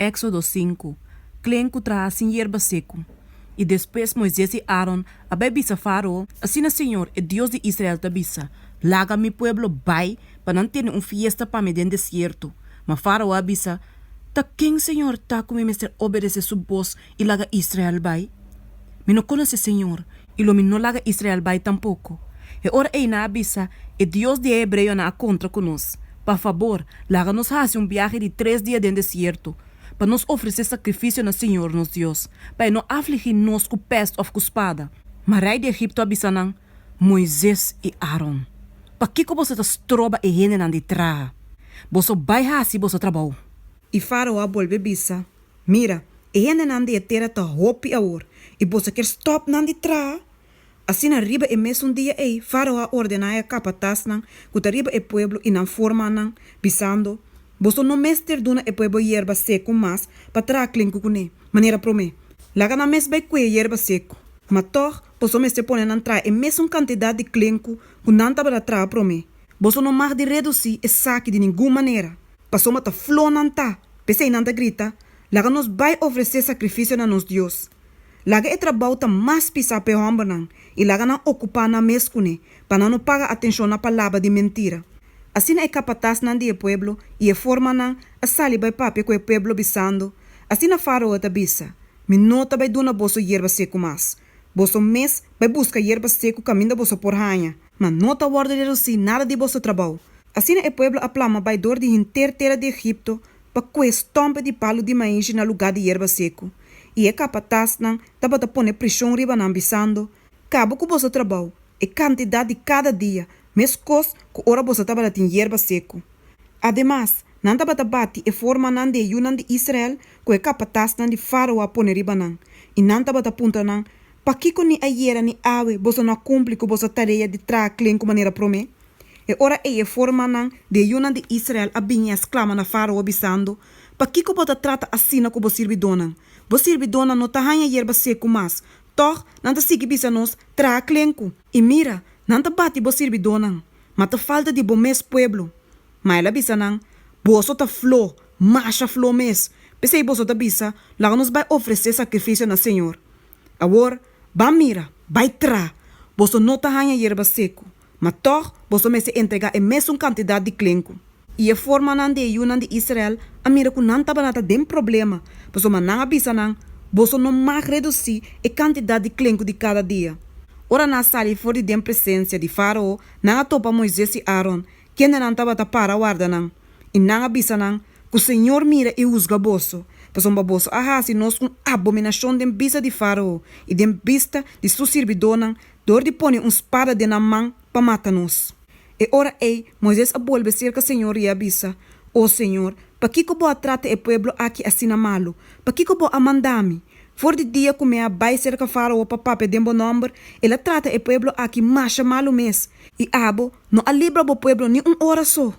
Éksodo sinku, Klen ku traha sin yerba seku. I despues Moises i Aaron a bai bisa Fárao, Asina señor, e Dios di Israel, ta bisa, Laga mi pueblo bai pa nan tene un fiesta pa mi den desierto. Ma Fárao a bisa, Ta ken señor ta ku mi mester obedesé su bos i laga Israel bai? Mi no konosé señor, i lo mi no laga Israel bai tampoko. E ora ei nan a bisa, E Dios di e hebreonan a kontra ku nos. Pa fabor, laga nos hasi un biahe di tres dia den desierto, pa nos ofresé sakrifisio na señor nos Dios, pa e no afligí nos ku pèst òf ku spada. Ma rei di Egipto a bisa nan, Moises i Aaron, pakiko boso ta stroba e hendenan di traha? Boso bai hasi boso trabou! I Fárao a bolbe bisa, Mira, e hendenan di e tera ta hopi awor, i boso kier stòp nan di traha? Asina riba e mesun dia ei Fárao a ordená e kapatasnan ku ta riba e pueblo i nan formannan, bisando, Boso no mester duna e pueblo yerba seku mas pa traha klinku kuné, manera promé. Laga nan mes bai kue yerba seku. Ma tòg boso mester pone nan traha e mesun kantidat di klinku ku nan tabata traha promé. Boso no mag di redusí esaki di ningun manera. Pasobra ta fló nan ta, p'esei nan ta grita, Laga nos bai ofresé sakrifisio na nos Dios. Laga e trabou ta mas pisá p'e hòmbernan i laga nan okupá nan mes kuné, pa nan no paga atenshon na palabra di mentira. Asina e kapatasnan di e pueblo i e formannan a sali bai papia ku e pueblo bisando, Asina Fárao ta bisa, Mi no ta bai duna boso yerba seku mas. Boso mes bai buska yerba seku kaminda boso por haña, ma no ta wòrdu redusí nada di boso trabou. Asina e pueblo a plama bai dor di henter tera di Egipto pa kue stòmpe di palu di maishi na lugá di yerba seku. I e kapatasnan tabata pone prishon riba nan, bisando, Kaba ku boso trabou, e kantidat di kada dia, meskos ku ora boso tabata tin yerba seku. Ademas, nan tabata bati e formanan di e yunan di Israel ku e kapatasnan di Fárao a pone riba nan, i nan tabata puntra nan, Pakiko ni ayera ni awe boso no a kumpli ku boso tarea di traha klenku manera promé? E ora ei e formannan di e yunan di Israel a bini i a sklama na Fárao, bisando, Pakiko bo ta trata asina ku bo sirbidónan? Bo sirbidónan no ta haña yerba seku mas, tòg nan ta sigui bisa nos, Traha klenku! I mira, nan ta bati bo sirbidónan, ma ta falta di bo mes pueblo. Ma el a bisa nan, Boso ta flo, masha flo mes! P'esei boso ta bisa, Laga nos bai ofresé sakrifisio na señor. Awor, ban mira, bai traha! Boso no ta haña yerba seku, Ma tòg boso mester entregá e mesun kantidat di klenku. I e formannan di e yunan di Israel a mira ku nan tabata den problema, pasobra nan a bisa nan, Boso no mag redusí e kantidat di klenku di kada dia. Ora nan a sali for di den presensia di Fárao, nan a topa Moises i Aaron, kendenan tabata para warda nan. I nan a bisa nan, Ku señor mira i husga boso, pasobra boso a hasi nos un abominashon den bista di Fárao i den bista di su sirbidónan dor di pone un spada den nan man pa mata nos. E ora ei Moises a bolbe serka señor i a bisa, O señor, pakiko bo a trata e pueblo aki asina malu? Pakiko bo a manda mi? For di dia ku mi a bai serka Fárao pa papia den bo nòmber, el a trata e pueblo aki masha malu mes, i abo no a libra bo pueblo ni un ora so.